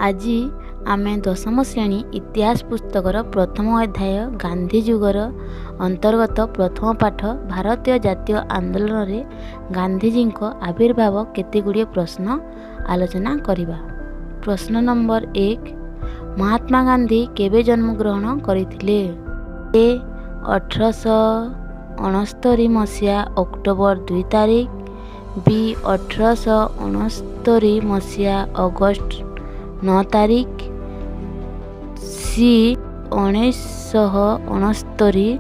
ଆଜି ଆମେ ଦଶମ ଶ୍ରେଣୀ ଇତିହାସ ପୁସ୍ତକର ପ୍ରଥମ ଅଧ୍ୟାୟ ଗାନ୍ଧୀ ଯୁଗର ଅନ୍ତର୍ଗତ ପ୍ରଥମ ପାଠ ଭାରତୀୟ ଜାତୀୟ ଆନ୍ଦୋଳନରେ ଗାନ୍ଧିଜୀଙ୍କ ଆବିର୍ଭାବ କେତେଗୁଡ଼ିଏ ପ୍ରଶ୍ନ ଆଲୋଚନା କରିବା। ପ୍ରଶ୍ନ ନମ୍ବର 1, ମହାତ୍ମା ଗାନ୍ଧୀ କେବେ ଜନ୍ମଗ୍ରହଣ କରିଥିଲେ? ଏ 1869 ମସିହା ଅକ୍ଟୋବର 2 ତାରିଖ, ବି 1869 ମସିହା ଅଗଷ୍ଟ 9 ତାରିଖ, ସି 1969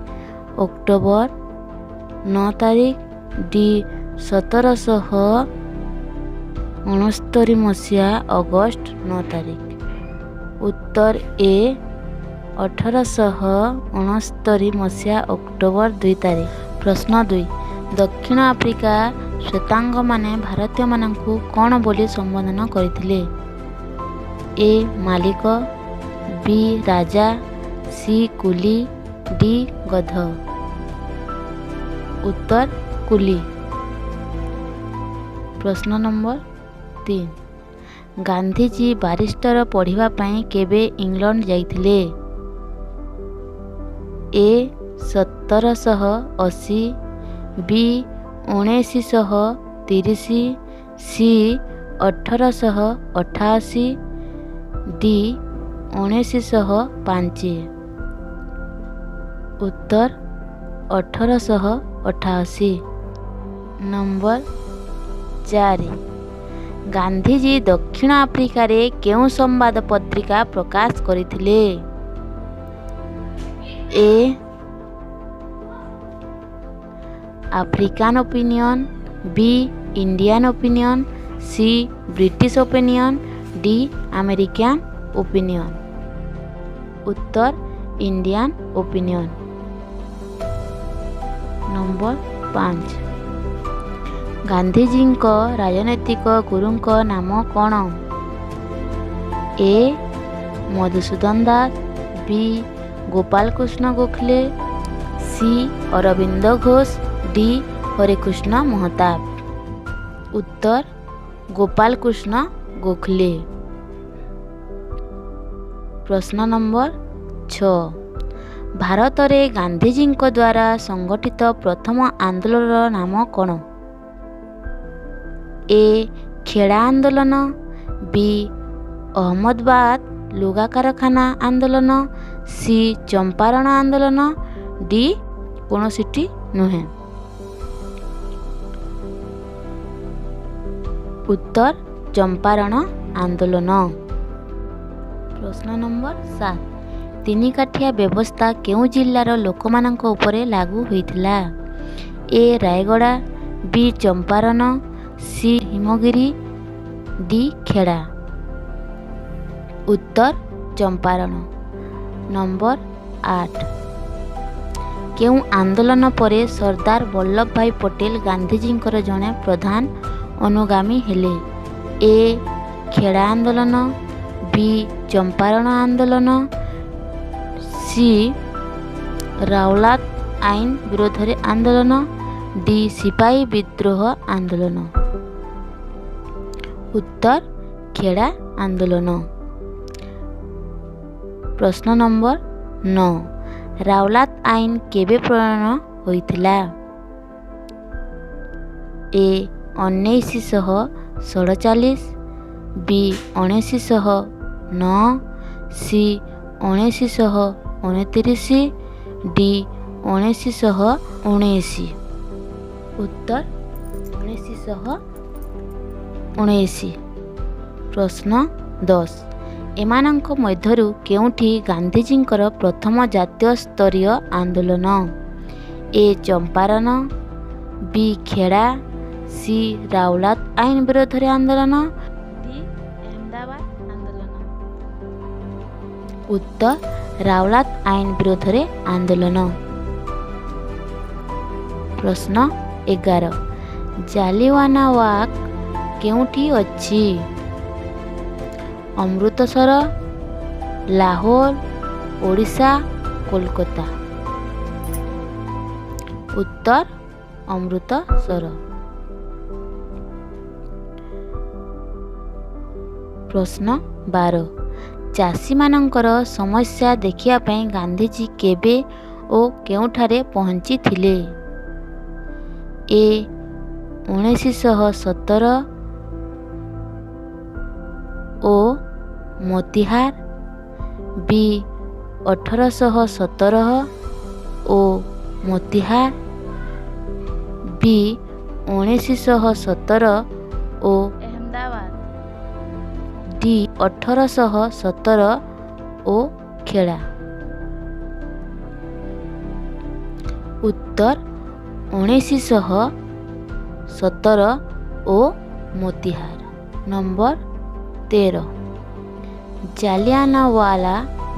ଅକ୍ଟୋବର 9 ତାରିଖ, ଡି 1769 ମସିହା ଅଗଷ୍ଟ 9 ତାରିଖ। ଉତ୍ତର ଏ 1869 ମସିହା ଅକ୍ଟୋବର 2 ତାରିଖ। ପ୍ରଶ୍ନ 2, ଦକ୍ଷିଣ ଆଫ୍ରିକା ଶ୍ୱେତାଙ୍ଗମାନେ ଭାରତୀୟମାନଙ୍କୁ କ'ଣ ବୋଲି ସମ୍ବୋଧନ କରିଥିଲେ? ଏ ମାଲିକ, ବି ରାଜା, ସି କୁଲି, ଡି ଗଧ। ଉତ୍ତର କୁଲି। ପ୍ରଶ୍ନ ନମ୍ବର 3, ଗାନ୍ଧିଜୀ ବାରିଷ୍ଟର ପଢ଼ିବା ପାଇଁ କେବେ ଇଂଲଣ୍ଡ ଯାଇଥିଲେ? ଏ 1780, ବି 1930, ସି 1888, ଡି 1905। ଉତ୍ତର 1888। ନମ୍ବର 4, ଗାନ୍ଧିଜୀ ଦକ୍ଷିଣ ଆଫ୍ରିକାରେ କେଉଁ ସମ୍ବାଦ ପତ୍ରିକା ପ୍ରକାଶ କରିଥିଲେ? A African Opinion, B Indian Opinion, C British Opinion, D American Opinion. ଉତ୍ତର ଇଣ୍ଡିଆନ୍ ଓପିନିଅନ୍। ନମ୍ବର 5, ଗାନ୍ଧିଜୀଙ୍କ ରାଜନୈତିକ ଗୁରୁଙ୍କ ନାମ କ'ଣ? A Madhusudan Das, B Gopalkrishna Gokhale, C Aurobindo Ghosh, D Harekrushna Mahtab. ଉତ୍ତର ଗୋପାଳକୃଷ୍ଣ ଗୋଖଲେ। ପ୍ରଶ୍ନ ନମ୍ବର 6, ଭାରତରେ ଗାନ୍ଧିଜୀଙ୍କ ଦ୍ୱାରା ସଂଗଠିତ ପ୍ରଥମ ଆନ୍ଦୋଳନର ନାମ କ'ଣ? ଏ ଖେଡ଼ା ଆନ୍ଦୋଳନ, ବି ଅହମ୍ମଦାବାଦ ଲୁଗା କାରଖାନା ଆନ୍ଦୋଳନ, ସି ଚମ୍ପାରଣ ଆନ୍ଦୋଳନ, ଡି କୌଣସିଟି ନୁହେଁ। ଉତ୍ତର ଚମ୍ପାରଣ ଆନ୍ଦୋଳନ। ପ୍ରଶ୍ନ ନମ୍ବର 7, ତିନିକାଠିଆ ବ୍ୟବସ୍ଥା କେଉଁ ଜିଲ୍ଲାର ଲୋକମାନଙ୍କ ଉପରେ ଲାଗୁ ହୋଇଥିଲା? A Rayagada, B Champaran, C Himgiri, D Kheda. ଉତ୍ତର ଚମ୍ପାରଣ। ନମ୍ବର 8, କେଉଁ ଆନ୍ଦୋଳନ ପରେ ସର୍ଦ୍ଦାର ବଲ୍ଲଭ ଭାଇ ପଟେଲ ଗାନ୍ଧିଜୀଙ୍କର ଜଣେ ପ୍ରଧାନ ଅନୁଗାମୀ ହେଲେ? ଏ ଖେଡ଼ା ଆନ୍ଦୋଳନ, ବି ଚମ୍ପାରଣ ଆନ୍ଦୋଳନ, ସି ରାଉଲାତ ଆଇନ ବିରୋଧରେ ଆନ୍ଦୋଳନ, ଡି ସିପାହୀ ବିଦ୍ରୋହ ଆନ୍ଦୋଳନ। ଉତ୍ତର ଖେଡ଼ା ଆନ୍ଦୋଳନ। ପ୍ରଶ୍ନ ନମ୍ବର 9, ରାଉଲାତ ଆଇନ କେବେ ପ୍ରଣୟନ ହୋଇଥିଲା? ଏ 1947, ବି 1909, ସି 1929, ଡି 1919। ଉତ୍ତର 1919। ପ୍ରଶ୍ନ 10, ଏମାନଙ୍କ ମଧ୍ୟରୁ କେଉଁଠି ଗାନ୍ଧିଜୀଙ୍କର ପ୍ରଥମ ଜାତୀୟ ସ୍ତରୀୟ ଆନ୍ଦୋଳନ? ଏ ଚମ୍ପାରଣ, ବି ଖେଡ଼ା, ସି ରାଉଲାତ ଆଇନ ବିରୋଧରେ ଆନ୍ଦୋଳନ, ଡି ଅହମ୍ମଦାବାଦ ଆନ୍ଦୋଳନ। ଉତ୍ତର ରାଉଲାତ ଆଇନ ବିରୋଧରେ ଆନ୍ଦୋଳନ। ପ୍ରଶ୍ନ 11, ଜାଲିୱାନାୱାଗ କେଉଁଠି ଅଛି? ଅମୃତସର, ଲାହୋର, ଓଡ଼ିଶା, କୋଲକାତା। ଉତ୍ତର ଅମୃତସର। ପ୍ରଶ୍ନ 12। ଚାଷୀମାନଙ୍କର ସମସ୍ୟା ଦେଖିବା ପାଇଁ ଗାନ୍ଧିଜୀ କେବେ ଓ କେଉଁଠାରେ ପହଞ୍ଚିଥିଲେ? ଏ 1917 ଓ ମୋତିହାର, ବି 1817 ଓ ମୋତିହାର, ବି 1917 ଓ ଅହମ୍ମଦାବାଦ, ଡି 1817 ଓ ଖେଡ଼ା। ଉତ୍ତର 1917 ଓ ମୋତିହାର। ନମ୍ବର 13, ଜାଲିଆନାୱାଲା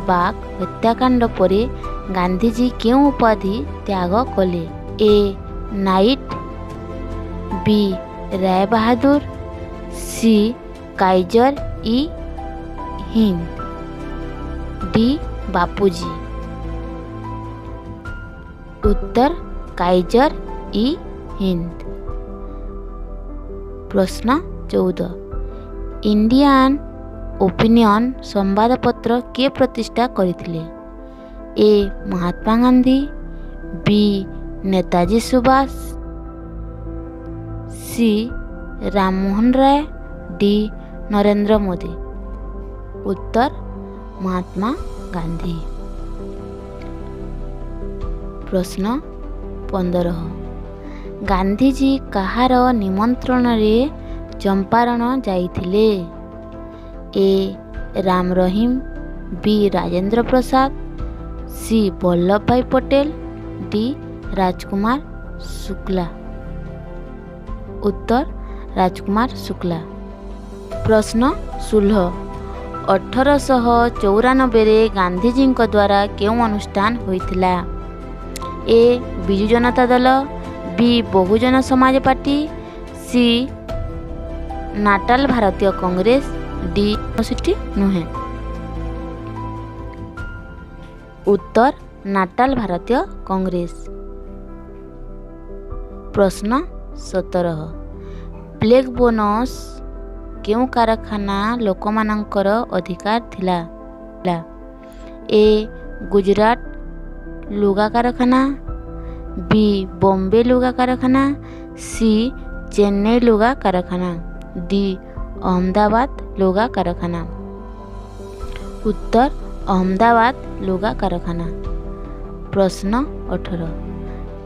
ବାଗ ହତ୍ୟାକାଣ୍ଡ ପରେ ଗାନ୍ଧିଜୀ କେଉଁ ଉପାଧି ତ୍ୟାଗ କଲେ? ଏ ନାଇଟ୍, ବି ରାୟବାହାଦୁର, ସି କାଇଜର ଇ ହିନ୍ଦ, ଡି ବାପୁଜୀ। ଉତ୍ତର କାଇଜର ଇ ହିନ୍ଦ। ପ୍ରଶ୍ନ 14, ଇଣ୍ଡିଆନ୍ ଓପିନିଅନ୍ ସମ୍ବାଦପତ୍ର କିଏ ପ୍ରତିଷ୍ଠା କରିଥିଲେ? ଏ ମହାତ୍ମା ଗାନ୍ଧୀ, ବି ନେତାଜୀ ସୁଭାଷ, ସି ରାମମୋହନ ରାୟ, ଡି ନରେନ୍ଦ୍ର ମୋଦି। ଉତ୍ତର ମହାତ୍ମା ଗାନ୍ଧୀ। ପ୍ରଶ୍ନ 15, ଗାନ୍ଧିଜୀ କାହାର ନିମନ୍ତ୍ରଣରେ ଚମ୍ପାରଣ ଯାଇଥିଲେ? ଏ ରାମ ରହିମ, ବି ରାଜେନ୍ଦ୍ର ପ୍ରସାଦ, ସି ବଲ୍ଲଭ ଭାଇ ପଟେଲ, ଡି ରାଜକୁମାର ଶୁକ୍ଲା। ଉତ୍ତର ରାଜକୁମାର ଶୁକ୍ଲା। ପ୍ରଶ୍ନ 16, 1894ରେ ଗାନ୍ଧିଜୀଙ୍କ ଦ୍ୱାରା କେଉଁ ଅନୁଷ୍ଠାନ ହୋଇଥିଲା? ଏ ବିଜୁ ଜନତା ଦଳ, ବି ବହୁଜନ ସମାଜ ପାର୍ଟି, ସି ନାଟାଲ ଭାରତୀୟ କଂଗ୍ରେସ, ଡି କୌଣସିଟି ନୁହେଁ। ଉତ୍ତର ନାଟାଲ ଭାରତୀୟ କଂଗ୍ରେସ। ପ୍ରଶ୍ନ 17, ପ୍ଲେଗ ବୋନସ୍ କେଉଁ କାରଖାନା ଲୋକମାନଙ୍କର ଅଧିକାର ଥିଲା? ଏ ଗୁଜରାଟ ଲୁଗା କାରଖାନା, ବି ବମ୍ବେ ଲୁଗା କାରଖାନା, ସି ଚେନ୍ନାଇ ଲୁଗା କାରଖାନା, ଡି ଅହମ୍ମଦାବାଦ ଲୁଗା କାରଖାନା। ଉତ୍ତର ଅହମ୍ମଦାବାଦ ଲୁଗା କାରଖାନା। ପ୍ରଶ୍ନ 18,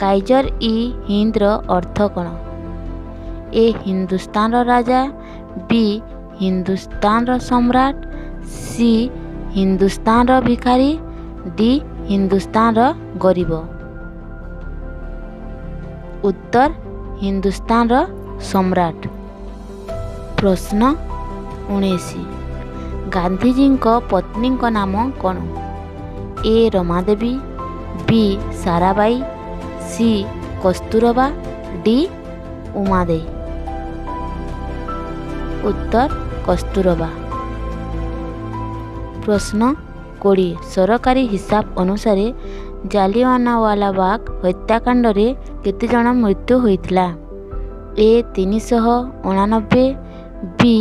କାଇଜର ଇ ହିନ୍ଦର ଅର୍ଥ କ'ଣ? ଏ ହିନ୍ଦୁସ୍ତାନର ରାଜା, ବି ହିନ୍ଦୁସ୍ତାନର ସମ୍ରାଟ, ସି ହିନ୍ଦୁସ୍ତାନର ଭିଖାରୀ, ଡି ହିନ୍ଦୁସ୍ତାନର ଗରିବ। ଉତ୍ତର ହିନ୍ଦୁସ୍ତାନର ସମ୍ରାଟ। ପ୍ରଶ୍ନ 19, ଗାନ୍ଧିଜୀଙ୍କ ପତ୍ନୀଙ୍କ ନାମ କ'ଣ? ଏ ରମାଦେବୀ, ବି ସାରାବାଇ, ସି କସ୍ତୁରବା, ଡି ଉମାଦେଇ। ଉତ୍ତର କସ୍ତୁରବା। ପ୍ରଶ୍ନ 20, ସରକାରୀ ହିସାବ ଅନୁସାରେ ଜାଲିଆନାୱାଲାବାଗ ହତ୍ୟାକାଣ୍ଡରେ କେତେଜଣ ମୃତ୍ୟୁ ହୋଇଥିଲା? ଏ 389, ବି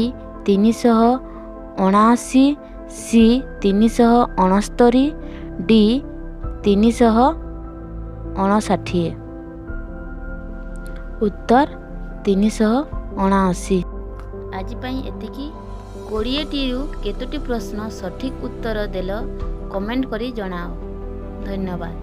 379, ସି 369, ଡି 359। ଉତ୍ତର 379। ଆଜି ପାଇଁ ଏତିକି। 20ଟିରୁ କେତୋଟି ପ୍ରଶ୍ନ ସଠିକ୍ ଉତ୍ତର ଦେଲ, କମେଣ୍ଟ କରି ଜଣାଅ। ଧନ୍ୟବାଦ।